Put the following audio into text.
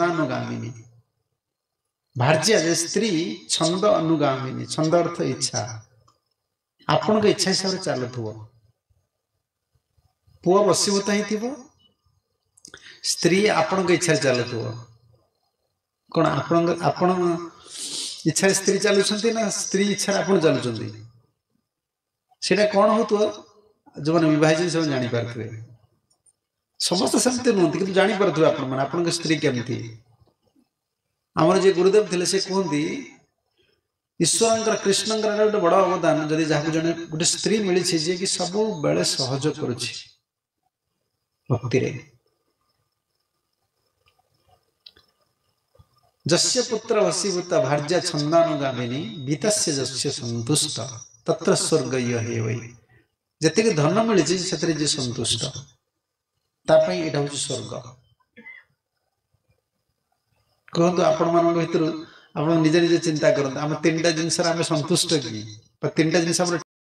ଛନ୍ଦାନୁଗାମିନୀ। ଭାର୍ଯ୍ୟା ଯେ ସ୍ତ୍ରୀ ଛନ୍ଦ ଅନୁଗାମିନୀ, ଛନ୍ଦ ଅର୍ଥ ଇଚ୍ଛା, ଆପଣଙ୍କ ଇଚ୍ଛା ହିସାବରେ ଚାଲୁଥିବ। ପୁଅ ବଶୀଭୂତ ହେଇଥିବ, ସ୍ତ୍ରୀ ଆପଣଙ୍କ ଇଚ୍ଛାରେ ଚାଲୁଥିବ। କଣ ଆପଣ ଇଚ୍ଛାରେ ସ୍ତ୍ରୀ ଚାଲୁଛନ୍ତି ନା ସ୍ତ୍ରୀ ଇଚ୍ଛାରେ ଆପଣ ଚାଲୁଛନ୍ତି? ସେଇଟା କଣ ହଉଥିବ ଯୋଉମାନେ ବିବାହ ହେଇଛନ୍ତି ସେମାନେ ଜାଣିପାରୁଥିବେ। ସମସ୍ତେ ସେମିତି ନୁହନ୍ତି, କିନ୍ତୁ ଜାଣିପାରୁଥିବେ ଆପଣମାନେ ଆପଣଙ୍କ ସ୍ତ୍ରୀ କେମିତି। ଆମର ଯିଏ ଗୁରୁଦେବ ଥିଲେ ସେ କୁହନ୍ତି ଈଶ୍ୱରଙ୍କର କୃଷ୍ଣଙ୍କର ଏଇଟା ଗୋଟେ ବଡ଼ ଅବଦାନ, ଯଦି ଯାହାକୁ ଜଣେ ଗୋଟେ ସ୍ତ୍ରୀ ମିଳିଛି ଯିଏକି ସବୁବେଳେ ସହଯୋଗ କରୁଛି ଭକ୍ତିରେ। ଯସ୍ୟ ପୁତ୍ର ବଶୀଭୂତ ଭାର୍ଯ୍ୟା ଛନ୍ଦାନୁଗାମିନୀ ବିତସ୍ୟ ଯସ୍ୟ ସନ୍ତୁଷ୍ଟ ତତ୍ର ସ୍ୱର୍ଗ ଇୟ ହେ ବୈ। ଯେତିକି ଧନ ମିଳିଛି ସେଥିରେ ଯିଏ ସନ୍ତୁଷ୍ଟ ତା ପାଇଁ ଏଇଟା ହଉଛି ସ୍ୱର୍ଗ। କୁହନ୍ତୁ ଆପଣମାନଙ୍କ ଭିତରୁ ଆପଣ ନିଜେ ନିଜେ ଚିନ୍ତା କରନ୍ତୁ, ଆମେ ତିନିଟା ଜିନିଷରେ ଆମେ ସନ୍ତୁଷ୍ଟ କି? ବା ତିନିଟା ଜିନିଷ ଆମର